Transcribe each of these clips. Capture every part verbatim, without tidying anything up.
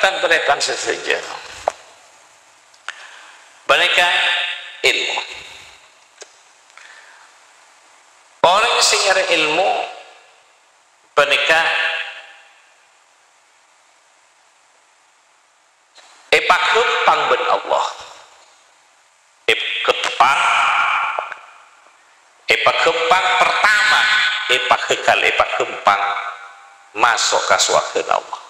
Tan-, tan-, tan sadhâjâ. Panèka èlmo. Orèng sè nyarè èlmo panèka èpaghâmpang bân Allah. Èpaghâmpang, èpaghâmpang, partama, èpaghâkal, èpaghâmpang maso' ka sowarghâna Allah.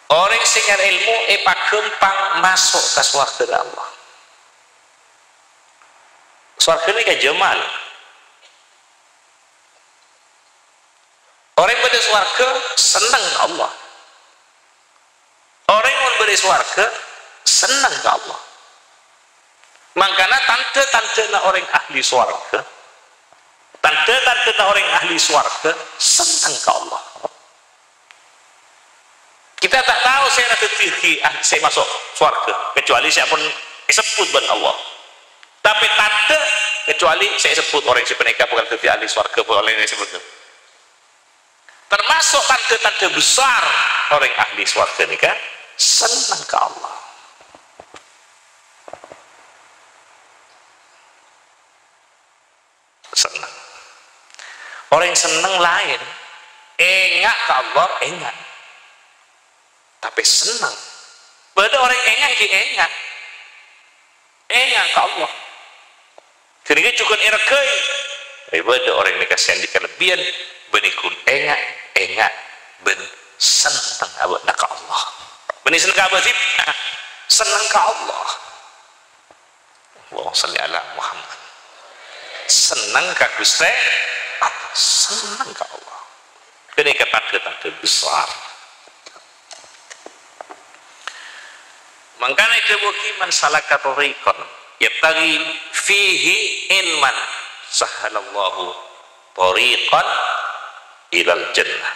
Orèng sè nyarè èlmo èpaghâmpang maso' ka sowarghâna Allah. Sowarghâ nèka jamal. Orèng bâdâ sowarghâ senneng ka Allah. Orèng mon bâdâ sowarghâ senneng ka Allah. Mangkana tandhâ-tandhâna orèng ahli sowarghâ, tandhâ-tandhâna orèng ahli sowarghâ senneng ka Allah. Kita ta' tao sè dhâddhi, ah, sè maso' sowarghâ, kecuali sè ampon èsebbhut bân Allah. Tapè tandhâ, kecuali sè èsebbhut orèng sè panèka bhâkal dhâddhi ahli sowarghâ, polana èsebbhut. Tamaso' tandhâ-tandhâ besar orèng ahli sowarghâ nèka senneng ka Allah. Senneng. Orèng senneng laèn. Enga' ka Allah, enga'. Tapè senneng. Bâdâ orèng enga' ghi' enga'. Enga' ka Allah. Ghânèka jhughân èrèghâi. Tapè bâdâ orèng nèka sè andi' kalebbiyân, bânnè ghun enga', enga' bân senneng abâ'na ka Allah. Bânnè senneng ka abâ' dhibi', senneng ka Allah. Allahumma shalli ala Muhammad. Senneng ka Ghustè Allah, senneng ka Allah. Ghânèka tandhâ-tandhâ besar. Mangkana èdhâbuwaghi, "Man salaka thariqan yabtaghi fihi ilman sahhalallahu thariqan ilal jannah."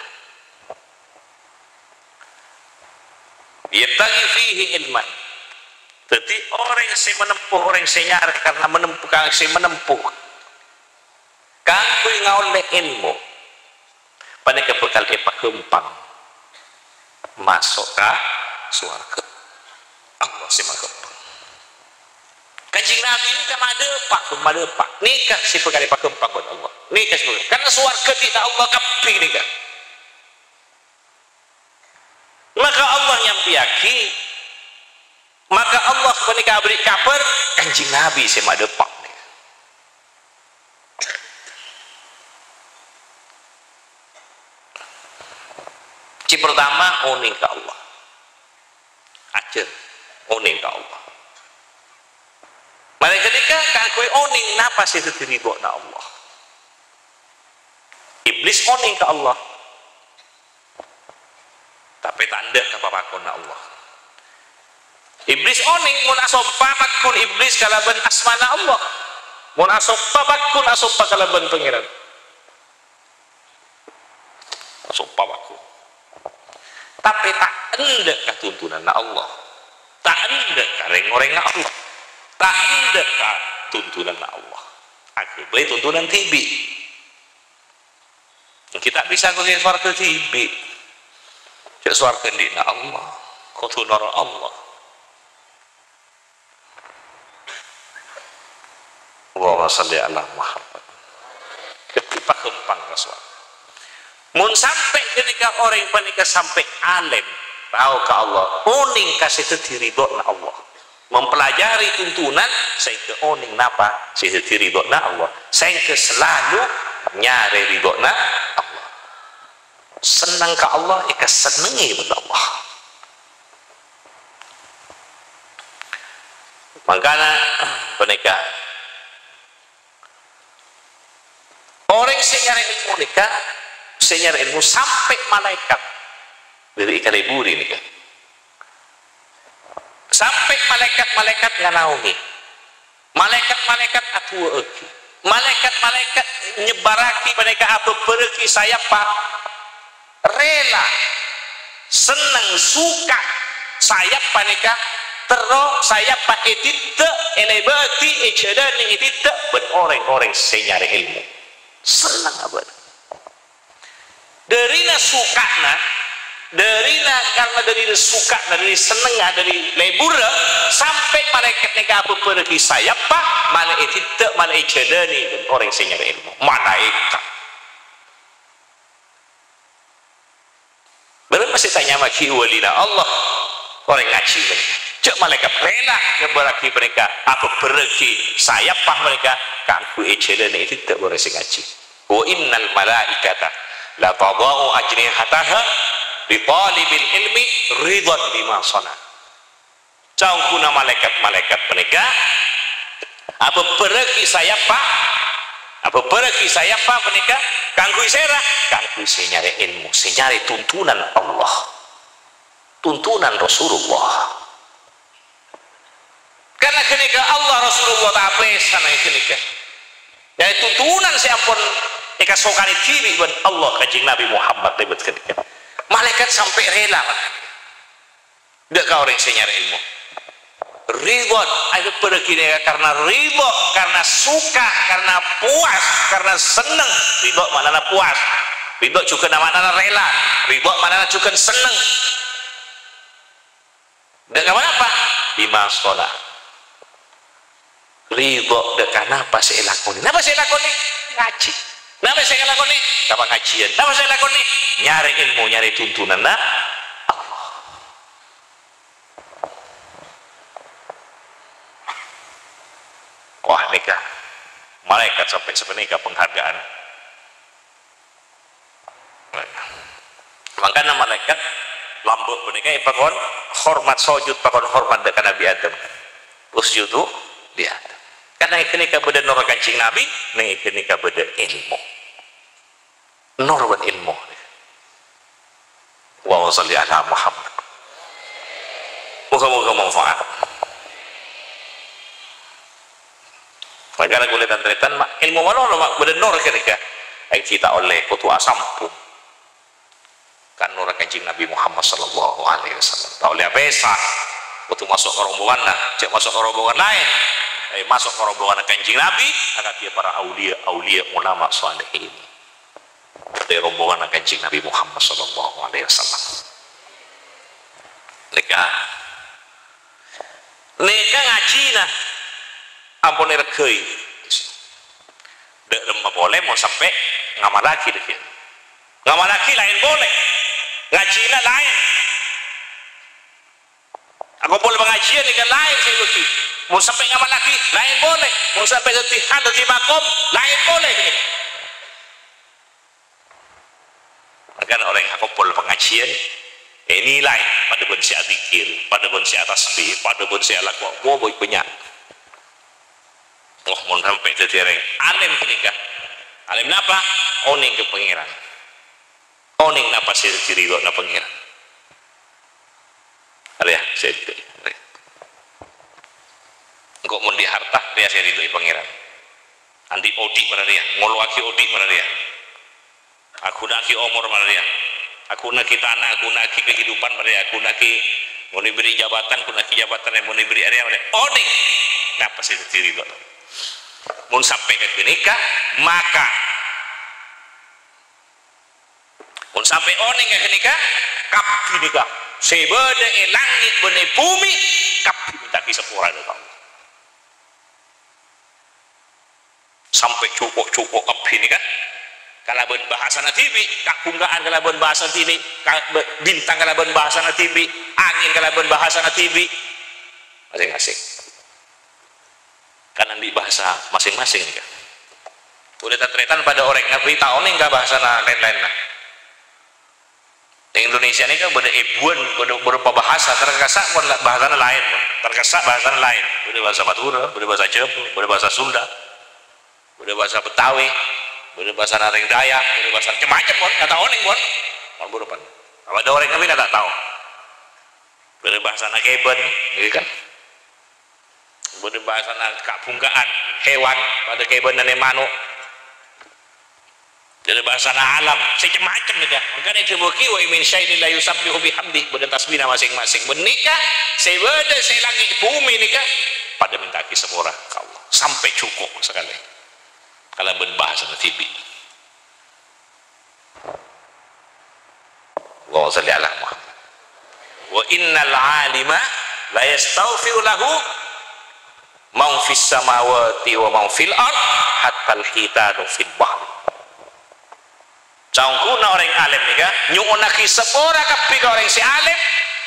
Yabtaghi fihi ilman. Dhâddhi, orèng sè manempo, orèng sè nyarè karena manempo, ka-, sè manempo kaangghuy ngaollè èlmo, panèka bhâkal èpaghâmpang maso' ka sowarghâ. Allah sè maghâmpang. Kanjeng Nabi nèka madâpa', madâpa'. Nèka sè bhâkal èpaghâmpang bân Allah. Nèka sè bhâkal. Karena sowarghâ dhinna Allah kabbhi nèka. Maka Allah nyampèyaghi, maka Allah panèka aberri' kabhâr, Kanjeng Nabi sè madâpa'. Sè partama, onèng ka Allah. Ajhâr, onèng ka Allah. Malaèkat nèka kaangghuy onèng napa sè dhâddhi ridhona Allah. Iblis onèng ka Allah. Tapè ta' endâ' ka papakonna Allah. Iblis onèng mon asompa pagghun Iblis kalabân asmana Allah. Mon asompa pagghun asompa kalabân Pangèran. Asompa pagghun. Tapè ta' endâ' ka tuntunanna Allah. Ta' endâ' ka rèng-orèngnga Allah. Ta' endâ' ka tuntunanna Allah. Aghâbây tuntunan dhibi'. Ènggi ta' bisa ghâbây sowarghâ dhibi'. Jhâ' sowarghâ dhinna Allah, kodhu noro' Allah. Allahumma shalli ala Muhammad. Dhâddhi paghâmpang ka sowarghâ. Mon sampè' ghânèka orèng panèka sampè' alèm, tao ka Allah, onèng ka sè dhâddhi ridhona Allah. Mempelajari tuntunan saèngghâ onèng napa sè dhâddhi ridhona Allah, saèngghâ salalu nyarè ridhona Allah. Senneng ka Allah, èkasennengngè bân Allah. Mangkana panèka, orèng sè nyarè èlmo nèka, sè nyarè èlmo sampè' malaèkat dhâri èkalèburi nèka. Sampè' malaèkat-malaèkat nganaongè. Malaèkat-malaèkat adu'aaghi. Malaèkat-malaèkat nyebbarraghi panèka abâbbhârrâghi sayappâ rela, senneng, suka sayap panèka terro sayappâ èdhidhâ', èlèbâdhi, èjhâlânè èdhidhâ' bân orèng-orèng sè nyarè èlmo. Senneng abâ'. Dhârina suka'na, dhârina, karna dhâri suka'na, dhâri sennengnga, dhâri lebbhurrâ, sampè' malaèkat nèka abhâbhârâghi sayappa, malè èdhidhâ', malè èjhâlâni bân orèng sè nyarè èlmo. Malaèkat. Bârâmma sè ta' nyamaghi wâlina Allah, orèng ngajhi panèka. Jhâ' malaèkat rèla ngabbhârraghi panèka, abhâbhârrâghi sayappa panèka kaangghuy èjhâlâni èdhidhâ' orèng sè ngajhi. "Wa innal malaikata la tadha'u ajnihataha li talibil ilmi ridhan bima shana." Saongghuna malaèkat-malaèkat panèka abhâbhârrâghi sayappa, abhâbhârrâghi sayappa panèka kaangghuy sèra? Kaangghuy sè nyarè èlmo, sè nyarè tuntunan Allah, tuntunan Rasulullah. Karna ghânèka Allah, Rasulullah ta' apèsa neng ghânèka. Nyarè tuntunan sè ampon èkasokanè dhibi' bân Allah, Kanjeng Nabi Muhammad lèbât ghânèka. Malaèkat sampè' rèla, Pak. Dâ' ka orèng sè nyarè èlmo. Ridho, ayo bhârâghi nèka karna ridho, karna suka, karna puas, karna senneng. Ridho ma'nana puas. Ridho jhughân ma'nana rèla. Ridho ma'nana jhughân senneng. Dâ' ka ponapa? Bima shona. Ridho dâ' ka napa sè èlakonè. Napa sè èlakonè? Ngajhi. Napa sè èlakonè? Ka pangajhiyân. Napa sè èlakonè? Nyarè èlmo, nyarè tuntunanna Allah. Wah, nèka malaèkat sampè' sapanèka penghargaan. Mangkana malaèkat lambâ' panèka èpakon hormat sojud, pakon hormat dâ' ka Nabi Adam. "Usjudu li Adam." Karna è ghânèka bâdâ nur Kanjeng Nabi, neng è ghânèka bâdâ èlmo. Nur bân èlmo. Allahumma shalli ala Muhammad. Moga-moga manfaat. Mangkana kulâ tan-tarètan, ma' èlmo malolo, ma' bâdâ nur ghânèka. Èngghi ta' ollè kodhu asampung ka nurra Kanjeng Nabi Muhammad sallallahu alaihi wasallam. Ta' ollè apèsa, kodhu maso' ka rombonganna, jhâ' maso' ka rombongan laèn. Tapè maso' ka rombonganna Kanjeng Nabi, akadhi para auliya, auliya, ulama, shalihin. Dâri rombonganna Kanjeng Nabi Muhammad sallallahu alaihi wasallam. Nèka, nèka ngajhina ampon èrghâi. Dâ' remma polè mon sampè' ngamallaghi dhâggi'. Ngamallaghi laèn polè. Ngajhina laèn. Akompol pangajhiyân nèka laèn sè èbâghi. Mon sampè' ngamallaghi, laèn polè. Mon sampè' dhâddhi hal, dhâddhi makom, laèn polè. Mangkana orèng akompol pangajhiyân, ènilai padâ bân sè adzikir, padâ bân sè atasbih, padâ bân sè alako, wah, bânnya'. Wah, mon sampè' dhâddhi orèng alim ghânèka. Alim napa? Onèng ka Pangèran. Onèng napa sè dhâddhi ridhona Pangèran. Arèya, sè èdhâ-, arèya. Engko' mon andi' harta, rèya sè èridhoi Pangèran. Andi' odi' mararèya, ngolowaghi odi' mararèya. Aghuna'aghi omor mararèya. Aghuna'aghi tana, aghuna'aghi kahidupan mararèya, aghuna'aghi mon èberri' jabatan, ghuna'aghi jabatan, mon èberri' arèya mararèya. Onèng napa sè dhâddhi ridho. Mon sampè' ka ghânèka, maka Mon sampè' onèng ka ghânèka, kabbhi nèka sè bâdâ è langngè' bân è bhumè, kabbhi mènta'aghi sapora dâ' ka Allah. Sampè' jhuko'-jhuko' kabbhi nèka kalabân bhâsana dhibi', kabhungka'an kalabân bhâsana dhibi', ka-, bintang kalabân bhâsana dhibi', angèn kalabân bhâsana dhibi', masing-masing. Kan andi' bhâsa masing-masing, ya. Kulâ tan-tarètan padâ orèng Nabi ta' onèng ka bhâsana laèn-laènna. È Indonesia nèka bâdâ èbuwân, bâdâ bârâmpa bhâsa, terkasa pon la-, bhâsana laèn, pon. Terkasa bhâsana laèn. Bâdâ bhâsa Madhurâ, bâdâ bhâsa Jhâbâ, bâdâ bhâsa Sunda, bâdâ bhâsa Betawi, bâdâ bhâsana rèng Dâyâ, bâdâ bhâsa macem-macem, pon. Ta' onèng, pon. Pon bârâmpa. Padâ orèng Nabi ta' tao. Bâdâ bhâsana kèbân, gitu kan. Bâdâ bhâsana kabhungka'an, hèwan, padâ kèbânan è mano'. Bâdâ bhâsana alam, sè cem-macem nèka. Mangkana èdhâbuwaghi, "Wa in min syai'in illa yusabbihu bihamdi." Bâdâ tasbihna masing-masing. Bân nèka, sè bâdâ sè langngè' bhumè nèka, padâ mènta'aghi sapora ka Allah. Sampè' jhuko' sakalè. Kalabân bhâsana dhibi'. Allahumma shalli ala Muhammad. "Wa innal alima la yastaghfiru lahu man fis samawati wa man fil ard hattal hitanu fil bahr." Saongghuna orèng alim nèka nyo'onnaghi sapora kabbhi ka orèng sè alim,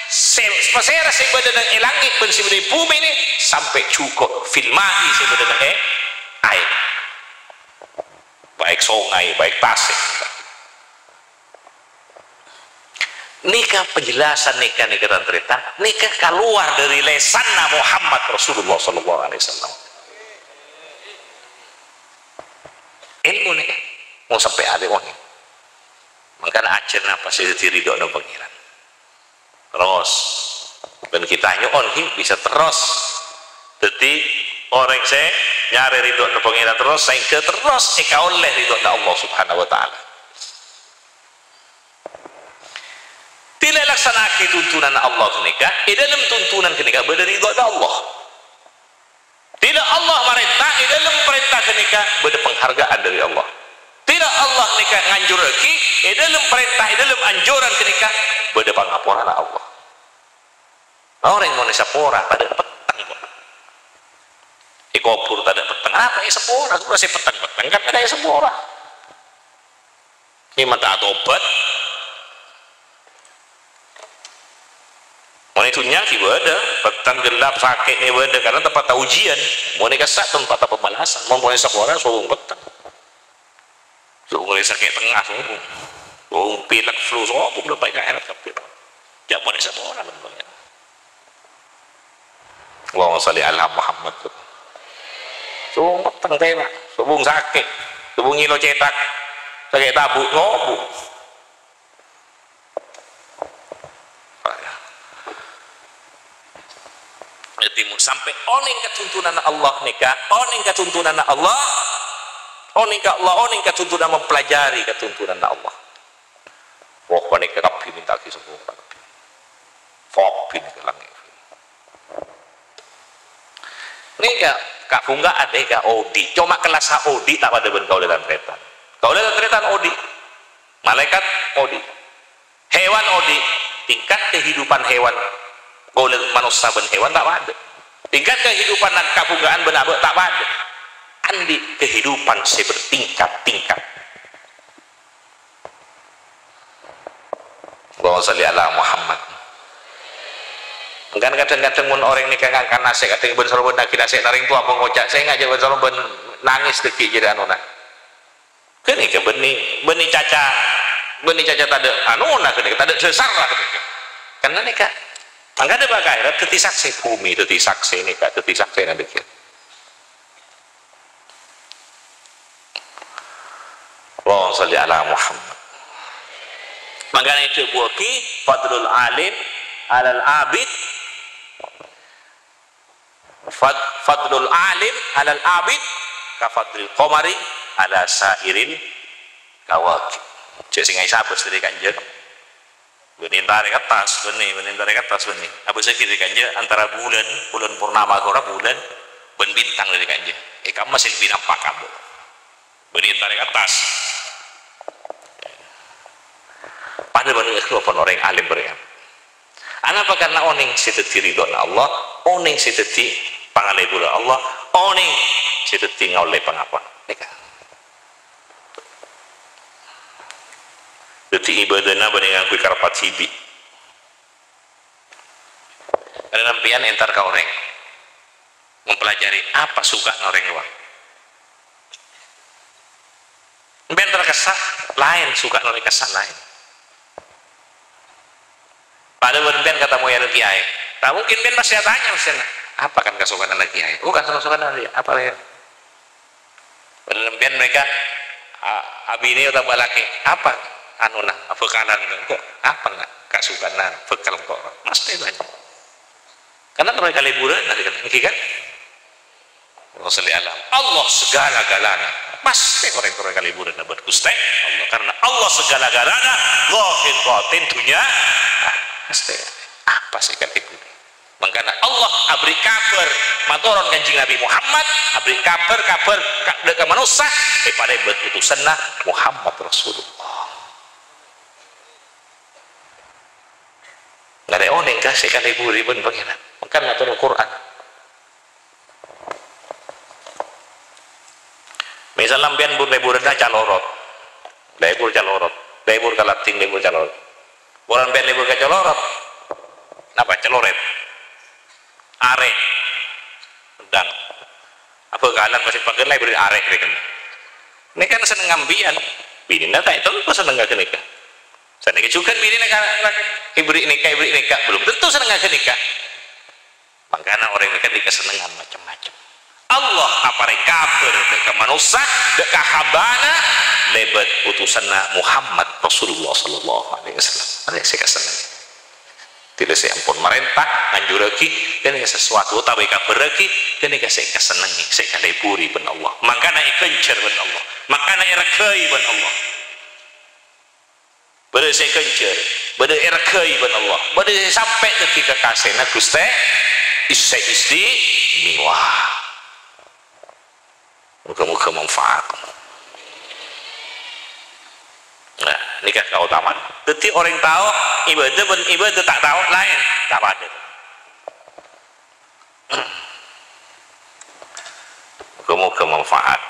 sè pasèra sè bâdâ neng è langngè' bân sè bâdâ è bhumè nè, sampè' jhuko' fil ma'i sè bâdâ neng è aèng. Baik songay, baik tasè'. Nèka penjelasan nèka, nèka tan-tarètan, nèka kalowar dâri lèsanna Muhammad Rasulullah sallallahu alaihi wasallam. Èlmo nèka, mon sampè' arè onèng. Mangkana ajhâr napa sè dhâddhi ridhona Pangèran. Terros, bân kita nyo'on ghi bisa terros dhâddhi orèng sè nyarè ridhona Pangèran terros, saèngghâ terros èkaollè ridhona Allah Subhanahu wa Ta'ala. Dhilâ laksana'aghi tuntunanna Allah ghânèka, è dâlem tuntunan ghânèka bâdâ ridhona Allah. Dhilâ Allah marènta, è dâlem parènta ghânèka bâdâ penghargaan dâri Allah. Dhilâ Allah nèka nganjurraghi, è dâlem parènta, è dâlem anjuran ghânèka bâdâ pangaporana Allah. Orèng mon èsapora, tadâ' petteng, kok. Èkobhur tadâ' petteng. Arapa èsapora? Sura sè petteng-petteng kan tadâ' èsapora. È mata atobat. Mon è dhunnya ghi bâdâ, petteng ghellâp, sakè' nè bâdâ, karena tempatta ujian. Mon è kassa' tempatta pembalasan. Mon polè sapora, sobung petteng. Sobung sakè' tengnga, sobung. Sobung pilek, flu, sobung lè paè ka akhèrat kabbhi. Jhâ' mon è sapora, mon polè. Allahumma shalli ala Muhammad. Sobung petteng tèla, sobung sakè', sobung ngèlo cètak, sakè' tabu', ngobu. Dhâddhi, mon sampè' onèng ka tuntunanna Allah nèka, onèng ka tuntunanna Allah, onèng ka Allah, onèng ka tuntunan, mempelajari ka tuntunanna Allah. Wah, panèka kabbhi mènta'aghi sapora kabbhi. Kabbhi nèka langngè'. Nèka kabhungka'an nèka odi'. Coma kellassa odi' ta' padâ bân kaulâ tan-tarètan. Kaulâ tan-tarètan odi'. Malaèkat odi'. Hèwan odi'. Tingkat kehidupan hèwan, kaulâ manossa bân hèwan ta' padâ. Tingkat kehidupan kabhungka'an bân abâ' ta' padâ. Andi' kehidupan sè bertingkat-tingkat. Allahumma shalli ala Muhammad. Kan kadhâng-kadhâng mon orèng nèka ngangkan nasè', kadhâng bân-sarbân naghi nasè' ka orèng towa, mon ngoca', "Sènga' jhâ' bân-sarbân nangès dhâggi' jârèya anona." Ghânèka bânnè, bânnè caca, bânnè caca tadâ' anona ghânèka, tadâ' dhâsarra ghânèka. Karna nèka mangkana bâ' ka akhèrat dhâddhi saksè, bhumè dhâddhi saksè nèka, dhâddhi saksèna dhâggi'. Allahumma shalli ala Muhammad. Mangkana èdhâbuwaghi, "Fadlul alim alal abid, fad-, fadlul alim alal abid ka fadlil qamari ala sairil kawakib." Jhâ' sènga' èsabâs dâri Kanjeng. Bânnè entara ka attas, bânnè, bânnè entara ka attas, bânnè. Abâsaghi dâri Kanjeng antara bulân, bulân purnama ghârâ bulân, bân bintang dâri Kanjeng. È kamma sè lebbi nampak abâ'. Bânnè entara ka attas. Padâ bân, eh, lopon orèng alim bâriyâ. Anapa? Karna onèng sè dhâddhi ridhona Allah, onèng sè dhâddhi pangalèbur Allah, onèng sè dhâddhi ngaollè pangapon. Nèka. Dhâddhi ibâdâna bânnè ngangghuy karebbhâ dhibi'. Karena sampèyan entar ka orèng, mempelajari apa suka'na orèng lowa. Sampèyan entar kassa', laèn suka'na orèng kassa' laèn. Padâ bân sampèyan katamoy ana' kiyaè. Ta' mungkin sampèyan pasti atanya, pasti, "Apa kan kasokan ana' kiyaè?" "Oh, kan kasokan ana' kiyaè." "Apa, laèn?" Bân sampèyan mènangka, a-, abinè otabâ alakè, "Apa anona, abhâkalan engko'? Apa na' kasokana bhâkal engko'?" Mastè bânnya'. Karna terro kalèburân, ngghi kan? Allahumma shalli ala. Allah segala-galana. Mastè orèng terro kalèburân bân Ghustè Allah. Karna Allah segala-galana, zahir batin dhunnya. Nah, mastè. Apa sè kalèburân? Mangkana Allah aberri' kabhâr, matoron Kanjeng Nabi Muhammad, aberri' kabhâr, kabhâr ka, dâ' ka manossa, èpalèbât utusanna Muhammad Rasulullah. Arè onèng ka sè èkalèburè bân Pangèran. Mangkana mator Al-Qur'an. Misal sampèyan bur-, lèburrâ calorot. Lèbur calorot. Lèbur ka lading, lèbur calorot. Bârâmma sampèyan lèbur ka calorot? Napa? Calorèt. Arè. Undang. Abhâkalan masih pagghun lèbur arè rèken. Nèka kan senneng sampèyan. Binèna ta' ètolok senneng ka ghânèka. Sanèka jhughân binèna ka, ka, èbèrri' nèka, èbèrri' nèka. Belum tentu senneng ka ghânèka. Mangkana orèng nèka dikasennengan macem-macem. Allah aparèng kabhâr dâ' ka manossa, dâ' ka hambana, lèbât utusanna Muhammad Rasulullah sallallahu alaihi wasallam. Arèya sè èkasennengngè. Dhâddhi sè ampon marènta, nganjurraghi, ghânèka sesuatu otabâ èkabhârraghi, ghânèka sè èkasennengngè, sè èkalèburè bân Allah. Mangkana èghânjhâr bân Allah. Mangkana èrèghâi bân Allah. Bâdâ sè èghânjhâr, bâdâ èrèghâi bân Allah, bâdâ sè sampè' dâddhi kakasèna Ghustè Isa Istimewa. Moga-moga manfaat. Nah, nèka kaotaman. Dâddhi orèng tao ibadah bân ibadah ta' tao laèn, ta' padâ. Moga-moga manfaat.